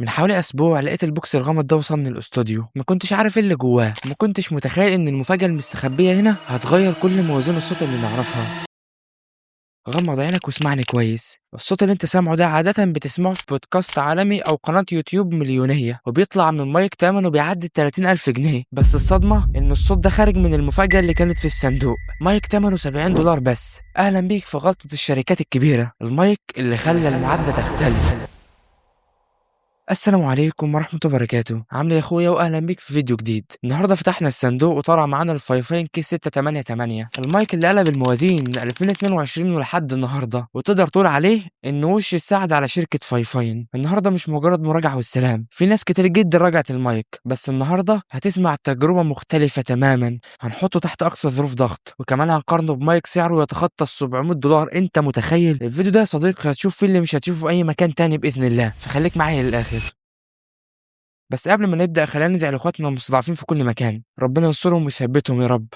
من حوالي اسبوع لقيت ال box الغامض ده وصلني الاستوديو. ما كنتش عارف ايه اللي جواه، ما كنتش متخيل ان المفاجأة المستخبية هنا هتغير كل موازين الصوت اللي نعرفها. غمض عينك واسمعني كويس. الصوت اللي انت سامعه ده عادة بتسمعه في بودكاست عالمي او قناة يوتيوب مليونية، وبيطلع من مايك تمنه بيعدي 30 ألف جنيه. بس الصدمة ان الصوت ده خارج من المفاجأة اللي كانت في الصندوق، مايك تمنه 70 دولار بس. اهلا بيك في غلطة الشركات الكبيرة، المايك اللي خلى المعادلة تختل. السلام عليكم ورحمة الله وبركاته، عامل ايه يا اخويا؟ واهلا بيك في فيديو جديد. النهارده فتحنا الصندوق وطلع معانا ال Fifine K688، المايك اللي قلب الموازين من 2022 ولحد النهارده، وتقدر تقول عليه انه وش السعد على شركة Fifine. النهارده مش مجرد مراجعة والسلام، في ناس كتير جدا راجعت المايك، بس النهارده هتسمع تجربة مختلفة تماما. هنحطه تحت اقصى ظروف ضغط، وكمان هنقارنه بمايك سعره يتخطى ال 700 دولار. انت متخيل؟ الفيديو ده يا صديقي هتشوف فيه اللي مش هتشوفه في اي مكان تاني باذن الله، فخليك معايا للاخر. بس قبل ما نبدأ خلينا ندعي لإخواتنا المستضعفين في كل مكان، ربنا ينصرهم ويثبتهم يا رب.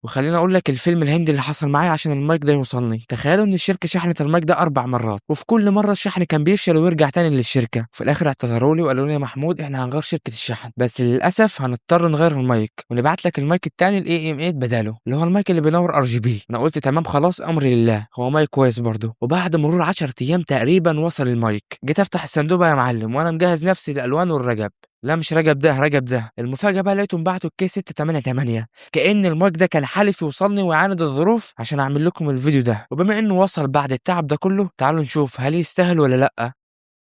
وخليني اقول لك الفيلم الهندي اللي حصل معايا عشان المايك ده يوصلني. تخيلوا ان الشركة شحنت المايك ده اربع مرات، وفي كل مرة الشحن كان بيفشل ويرجع تاني للشركه. في الاخر اعتذروا لي وقالوا لي: يا محمود، احنا هنغير شركة الشحن، بس للاسف هنضطر نغير المايك ونبعت لك المايك التاني ال AM 8 بداله، اللي هو المايك اللي بينور RGB. انا قلت تمام، خلاص، امري لله، هو مايك كويس برضه. وبعد مرور 10 ايام تقريبا وصل المايك. جيت افتح الصندوق بقى يا معلم وانا مجهز نفسي للالوان والرجب، لا مش رجب ده، رجب ده. المفاجأة بقى لقيتهم بعتوا ال K 688، كأن المايك ده كان حالف يوصلني ويعاند الظروف عشان اعمل لكم الفيديو ده. وبما انه وصل بعد التعب ده كله، تعالوا نشوف هل يستاهل ولا لا.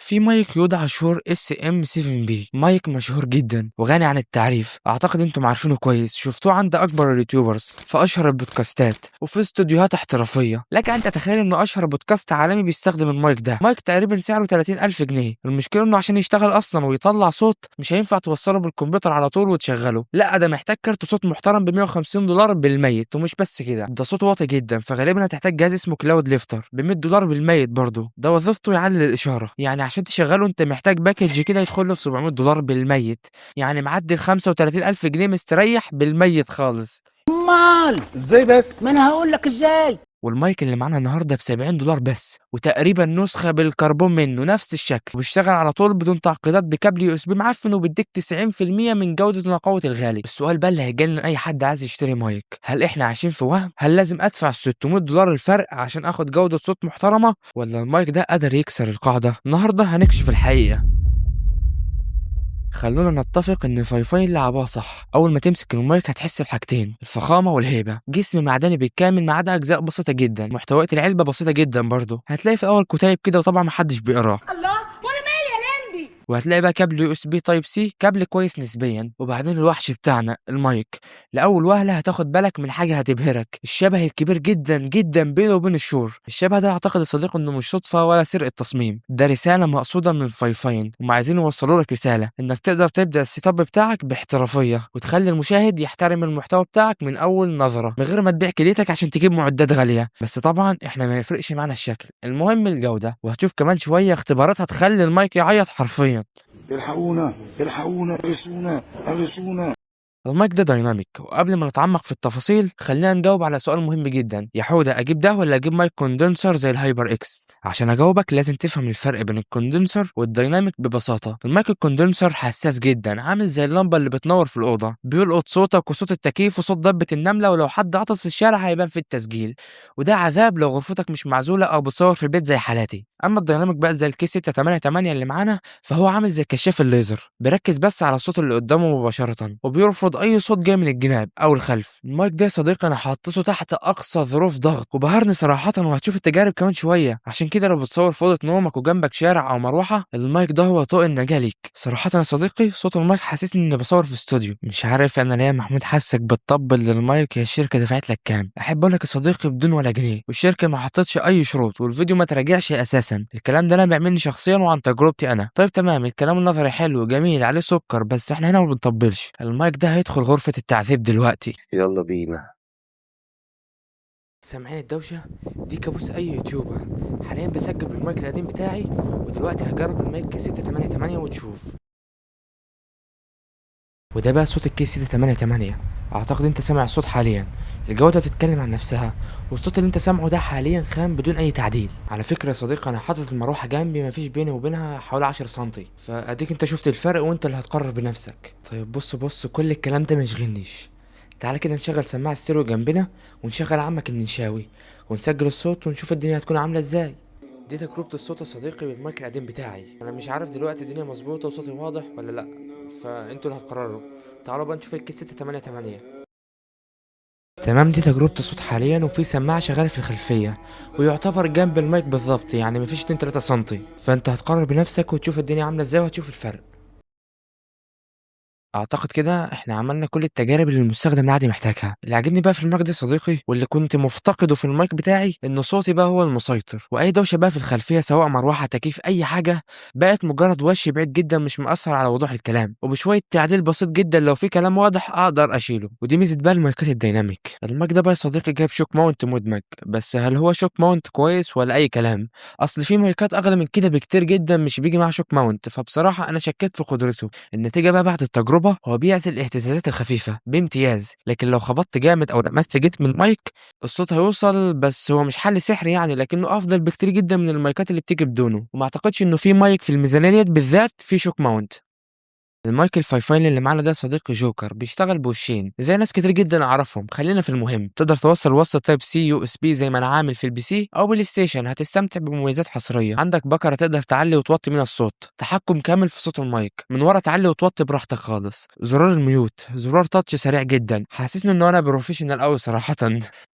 في مايك يدعى Shure SM 7 B، مايك مشهور جدا وغني عن التعريف، اعتقد انتم عارفينه كويس، شفتوه عند اكبر ال YouTubers، في اشهر البودكاستات وفي استوديوهات احترافيه. لك ان تتخيل انه اشهر بودكاست عالمي بيستخدم المايك ده. مايك تقريبا سعره 30 الف جنيه. المشكلة انه عشان يشتغل اصلا ويطلع صوت مش هينفع توصله بالكمبيوتر على طول وتشغله، لا ده محتاج كارت صوت محترم ب 150 دولار بالميت. ومش بس كده، ده صوته واطي جدا، فغالبا هتحتاج جهاز اسمه Cloudlifter ب 100 دولار بالميت برضه، ده وظيفته يعلي الاشاره. يعني عشان تشغله انت محتاج package كده يدخل له في 700 دولار بالميت، يعني معدي ال 35 الف جنيه مستريح بالميت خالص. امال؟ ازاي بس؟ ما انا هقول لك ازاي. والمايك اللي معانا النهارده ب 70 دولار بس، وتقريبا نسخه بالكربون منه، نفس الشكل، وبيشتغل على طول بدون تعقيدات بكابل USB معفن، وبيديك 90% من جوده ونقاوه الغالي. السؤال بقى اللي هيجنن اي حد عايز يشتري مايك: هل احنا عايشين في وهم؟ هل لازم ادفع 600 دولار الفرق عشان اخد جوده صوت محترمه، ولا المايك ده قادر يكسر القاعده؟ النهارده هنكشف الحقيقه. خلونا نتفق ان Fifine لعبوها صح. اول ما تمسك المايك هتحس بحاجتين: الفخامة والهيبه. جسم معدني بالكامل ما عدا اجزاء بسيطة جدا، محتويات العلبة بسيطة جدا برضه. هتلاقي في الاول كتيب كده، وطبعا محدش بيقراه. الله، وانا مالي يا لمبي؟ وهتلاقي بقى كابل USB Type C، كابل كويس نسبيا. وبعدين الوحش بتاعنا المايك. لاول وهله هتاخد بالك من حاجة هتبهرك: الشبه الكبير جدا جدا بينه وبين ال Shure. الشبه ده اعتقد يا صديقي انه مش صدفة ولا سرقه تصميم، ده رسالة مقصوده من Fifine. هم عايزين يوصلوا لك رسالة انك تقدر تبدا ال setup بتاعك باحترافيه وتخلي المشاهد يحترم المحتوى بتاعك من اول نظره، من غير ما تبيع كليتك عشان تجيب معدات غاليه. بس طبعا احنا ما يفرقش معانا الشكل، المهم الجوده. وهتشوف كمان شوية اختبارات هتخلي المايك يعيط حرفيا. الحقونا، الحقونا، اغثونا، اغثونا. المايك ده dynamic. وقبل ما نتعمق في التفاصيل خلينا نجاوب على سؤال مهم جدا: يا حودة، اجيب ده ولا اجيب مايك condenser زي ال HyperX؟ عشان اجاوبك لازم تفهم الفرق بين ال condenser وال dynamic. ببساطة المايك ال condenser حساس جدا، عامل زي اللمبة اللي بتنور في الاوضه، بيلقط صوتك وصوت التكييف وصوت دبه النمله، ولو حد عطس في الشارع هيبان في التسجيل، وده عذاب لو غرفتك مش معزولة او بتصور في البيت زي حالاتي. اما ال dynamic بقى زي ال K 688 اللي معانا، فهو عامل زي كشاف الليزر، بيركز بس على الصوت اللي قدامه مباشرة وبيرفض اي صوت جاي من الجناب او الخلف. المايك ده يا صديقي انا حطيته تحت اقصى ظروف ضغط وبهرني صراحه، وهتشوف التجارب كمان شويه. عشان كده لو بتصور في اوضة نومك وجنبك شارع او مروحه، المايك ده هو طوق النجاة ليك. صراحة يا صديقي صوت المايك حاسسني اني بصور في استوديو. مش عارف انا ليه يا محمود حاسك بتطبل للمايك، يا الشركة دفعت لك كام؟ احب اقول لك يا صديقي بدون ولا جنيه، والشركة ما حطتش اي شروط، والفيديو ما تراجعش اساسا. الكلام ده انا بعملني شخصيا وعن تجربتي انا. طيب تمام، الكلام النظري حلو جميل عليه سكر، بس احنا هنا ما بنطبلش. المايك ده هيدخل غرفة التعذيب دلوقتي. يلا بينا. سامعين الدوشة دي؟ كابوس أي YouTuber. حاليا بسجل بالمايك القديم بتاعي، ودلوقتي هجرب المايك 688 وتشوف. وده بقى صوت ال K 688. اعتقد انت سامع الصوت حاليا، الجودة بتتكلم عن نفسها، والصوت اللي انت سامعه ده حاليا خام بدون اي تعديل. على فكرة يا صديقي انا حاطط المروحة جنبي، مفيش بيني وبينها حوالي 10 سنتي، فاديك انت شفت الفرق وانت اللي هتقرر بنفسك. طيب بص بص، كل الكلام ده مشغلنيش. تعالى كده نشغل سماعة ستيريو جنبنا ونشغل عمك المنشاوي ونسجل الصوت ونشوف الدنيا هتكون عاملة ازاي. دي تجربة الصوت يا صديقي بالمايك القديم بتاعي. انا مش عارف دلوقتي الدنيا مظبوطة وصوتي واضح ولا لا، فانتوا اللي هتقرروا. تعالوا بقى نشوف ال K 688. تمام، دي تجربة الصوت حاليا، وفي سماعة شغالة في الخلفية ويعتبر جنب المايك بالظبط، يعني مفيش 2 3 سنتي، فانت هتقرر بنفسك وتشوف الدنيا عاملة ازاي وهتشوف الفرق. اعتقد كده احنا عملنا كل التجارب اللي المستخدم العادي محتاجها. اللي عاجبني بقى في المايك ده يا صديقي، واللي كنت مفتقده في المايك بتاعي، ان صوتي بقى هو المسيطر، واي دوشه بقى في الخلفية سواء مروحة، تكييف، اي حاجة، بقت مجرد وش بعيد جدا مش مؤثر على وضوح الكلام، وبشويه تعديل بسيط جدا لو في كلام واضح اقدر اشيله. ودي ميزة بقى المايكات ال dynamic. المايك ده بقى يا صديقي جايب shock mount مدمج، بس هل هو shock mount كويس ولا اي كلام؟ اصل في مايكات اغلى من كده بكتير جدا مش بيجي معاها shock mount، فبصراحة انا شكيت في قدرته. النتيجة بقى بعد التجربة، هو بيعزل الاهتزازات الخفيفة بامتياز، لكن لو خبطت جامد أو لمست جسم المايك الصوت هيوصل، بس هو مش حل سحري يعني، لكنه أفضل بكتير جدا من المايكات اللي بتيجي بدونه. وما أعتقدش إنه في مايك في الميزانية ديت بالذات في shock mount. المايك ال FIFINE اللي معانا ده صديقي جوكر، بيشتغل بوشين زي ناس كتير جدا اعرفهم. خلينا في المهم، تقدر توصل وصلة Type C USB زي ما انا عامل في ال PC او PlayStation، هتستمتع بمميزات حصرية. عندك بكره تقدر تعلي وتوطي منها الصوت، تحكم كامل في صوت المايك من ورا، تعلي وتوطي براحتك خالص. زرار ال mute، زرار touch سريع جدا، حاسسني ان انا professional قوي صراحة.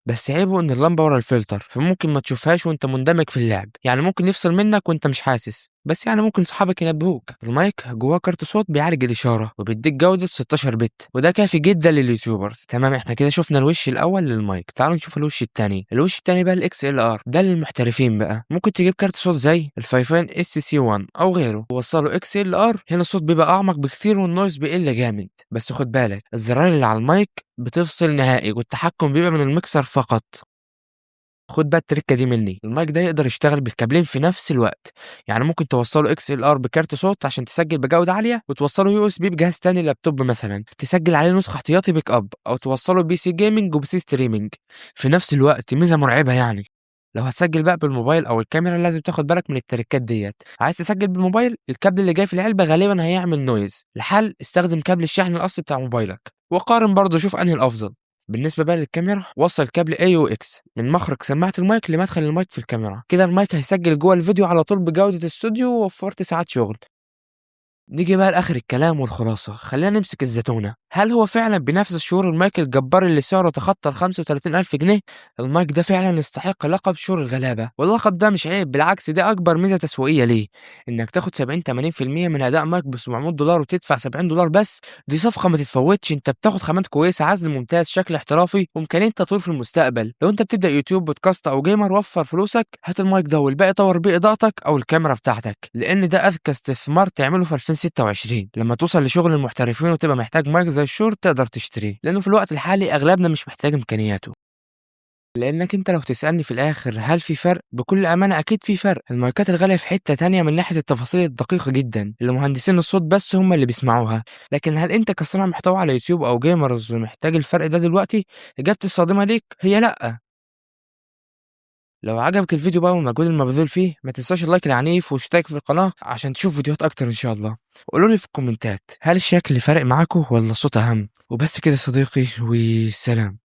بس عيبه ان اللمبة ورا الفلتر، فممكن ما تشوفهاش وانت مندمج في اللعب، يعني ممكن يفصل منك وانت مش حاسس، بس يعني ممكن صحابك ينبهوك. المايك جواه كارت صوت بيعالج الاشارة وبيديك جوده 16 bit، وده كافي جدا لل YouTubers. تمام، احنا كده شفنا الوش الاول للمايك، تعالوا نشوف الوش الثاني. الوش الثاني بقى ال XLR، ده للمحترفين بقى. ممكن تجيب كارت صوت زي ال FIFINE SC 1 او غيره ووصله XLR، هنا الصوت بيبقى اعمق بكتير وال noise بيقل جامد. بس خد بالك، الزرار اللي على المايك بتفصل نهائي والتحكم بيبقى من المكسر فقط. خد بقى التركة دي مني، المايك ده يقدر يشتغل بالكابلين في نفس الوقت، يعني ممكن توصله XLR بكارت صوت عشان تسجل بجوده عالية، وتوصله USB بجهاز تاني لابتوب مثلا تسجل عليه نسخه احتياطي backup، او توصله PC gaming و PC streaming في نفس الوقت. ميزة مرعبة يعني. لو هتسجل بقى بالموبايل او الكاميرا لازم تاخد بالك من التريكات ديت. عايز تسجل بالموبايل، الكابل اللي جاي في العلبة غالبا هيعمل noise. الحل استخدم كابل الشحن الاصلي بتاع موبايلك، وقارن برضه شوف انهي الافضل. بالنسبة بقى للكاميرا، وصل كابل AUX من مخرج سماعه المايك لمدخل المايك في الكاميرا، كده المايك هيسجل جوه الفيديو على طول بجوده استوديو، ووفرت ساعات شغل. نيجي بقى لاخر الكلام والخلاصة، خلينا نمسك الزتونه. هل هو فعلا بينافس ال Shure المايك الجبار اللي سعره تخطى ال 35,000 جنيه؟ المايك ده فعلا يستحق لقب Shure الغلابة، واللقب ده مش عيب، بالعكس ده اكبر ميزة تسويقية ليه. انك تاخد 70 80% من اداء مايك ب $700 وتدفع $70 بس، دي صفقة ما تتفوتش. انت بتاخد خامات كويسه، عزل ممتاز، شكل احترافي، وامكانية تطوير في المستقبل. لو انت بتبدا يوتيوب، بودكاست او gamer، وفر فلوسك، هات المايك ده والباقي طور بيه اضاءتك او الكاميرا بتاعتك، لان ده اذكى استثمار تعمله في 2026. لما توصل لشغل المحترفين وتبقى محتاج مايك زي ال Shure تقدر تشتريه، لانه في الوقت الحالي اغلبنا مش محتاج امكانياته. لانك انت لو تسالني في الاخر هل في فرق، بكل امانه اكيد في فرق. المايكات الغالية في حتة تانية من ناحية التفاصيل الدقيقة جدا اللي مهندسين الصوت بس هم اللي بيسمعوها. لكن هل انت كصانع محتوى على يوتيوب او gamers محتاج الفرق ده دلوقتي؟ اجابتي الصادمه ليك هي لا. لو عجبك الفيديو بقى والمجهود المبذول فيه، ما تنساش ال like العنيف واشترك في القناة عشان تشوف فيديوهات اكتر ان شاء الله. قولوا لي في الكومنتات هل الشكل فارق معاكم ولا الصوت اهم؟ وبس كده يا صديقي، وسلام.